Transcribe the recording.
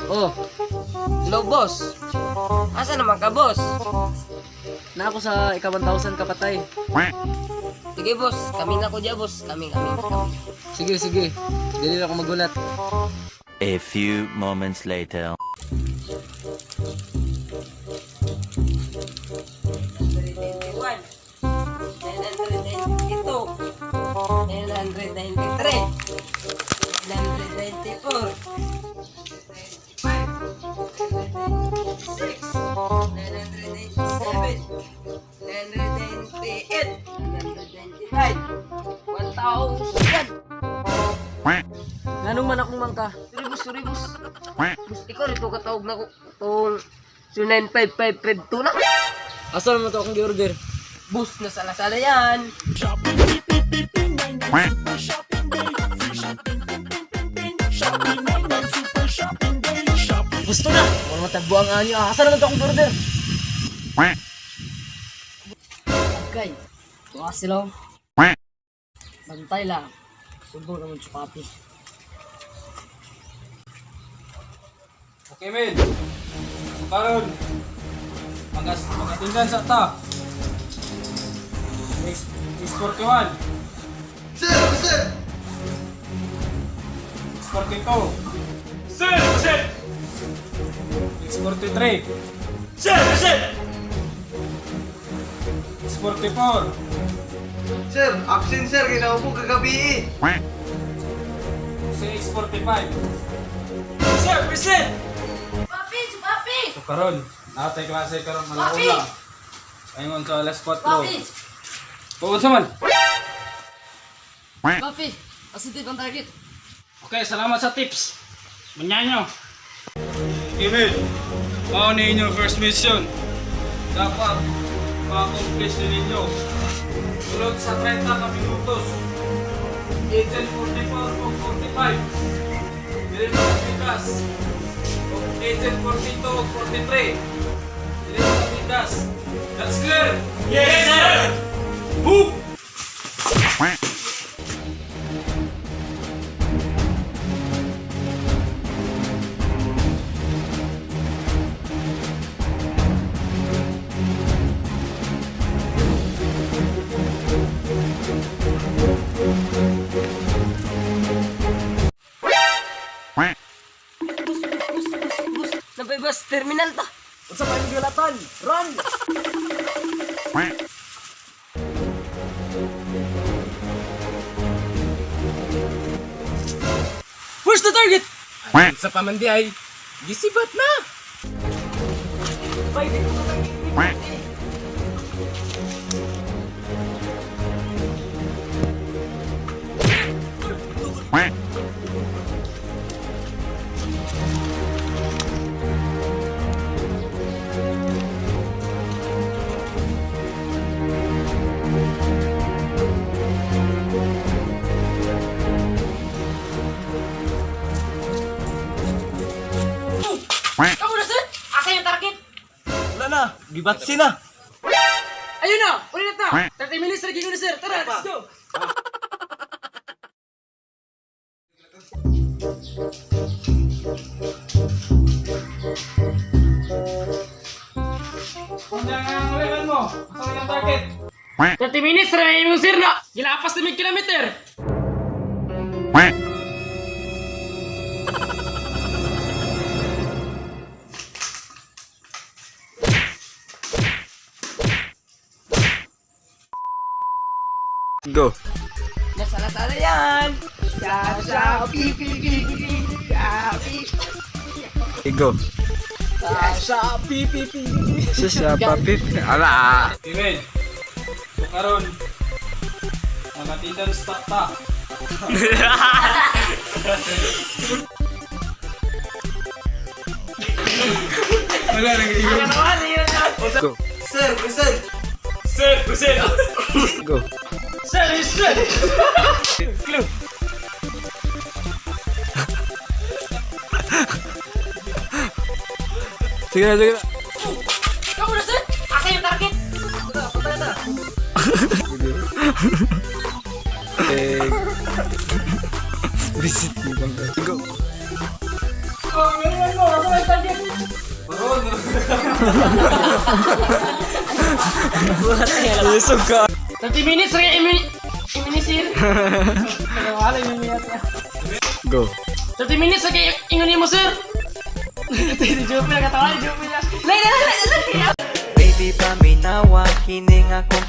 Oh, Hello, boss. Asa naman ka, boss? Na ako sa ika 1,000 kapatay. Sige, boss. Kami na ko diya, boss. Kami, kami, kami. Sige, sige. Dili na ako magulat. A few moments later. 991, 992, 993, 994, 995, 996, 997, 998, 999, 1,000. Nganong man akong mangka? Sorry, boss. Sorry, boss. Boss, ikaw rito katawag na ko. Itong 095552 na. Asa naman to akong gi-order? Boss, nasa Lazada yan. Gusto na! Wala matagbo ang anyo. Ah. Asa naman to akong gi-order? Okay. Tuwa sila. Bantay lang. Subo naman chukapi. Okay, men. So, karon, magas magatindan sa ta. 641. Sir, sir! 642. Sir, sir! 643. Sir, sir! 644. Sir, absent sir, ginawa po kagabi eh. 645. Sir, present! Papi! Papi! So karon, natay klase karon malauna. Ayun sa alas 4. Papi! Oo, unsa man? Papi! Asin ang target? Okay, salamat sa tips. Manyanyo. Emil, mao na inyong first mission. Dapat ma-accomplish na ninyo. Sulod sa 30 ka minutos. Agent 44 o 45. Dili makapitas. O Agent 42 o 43. Dili makapitas. That's clear? Yes, sir! Move! Bus, bus, bus, bus. Nabay bus terminal ta. Unsa pa imong gilatan? Run! Where's the target? Sa pamandi ay, gisibat na! Bay, di ko target. Kamu na sir! Asa yung target? Wala na, gibatsi na. Ayun na! Ulit na! 30 minutes lagi ko na sir! Tara, let's go! Kung nga ang ulihan mo, asa yung target? 30 minutes ra yung sir na! Gilapas na may kilometer! Go. Nasa Lazada yan. Sha, sha, pi, pi, pi, pi, pi, sha, pi. Go. Sa pi pi pi. Siya papi. Ala. Emil, so karon, nagatidan sa ta. Wala nang iyon. Go. Sir, present. Sir, present! Go. Sir, sir! Clue! Sige na, sige na. Kamu na sir! Asa yung target? Eh. Visit mo bang? Go. Lisog ka. 30 minutes ra imini imini sir. Go. 30 minutes ra kay ingon nimo, sir. Di joke na katawa, joke na. Lay lay lay lay. Baby, paminawa, kini nga akong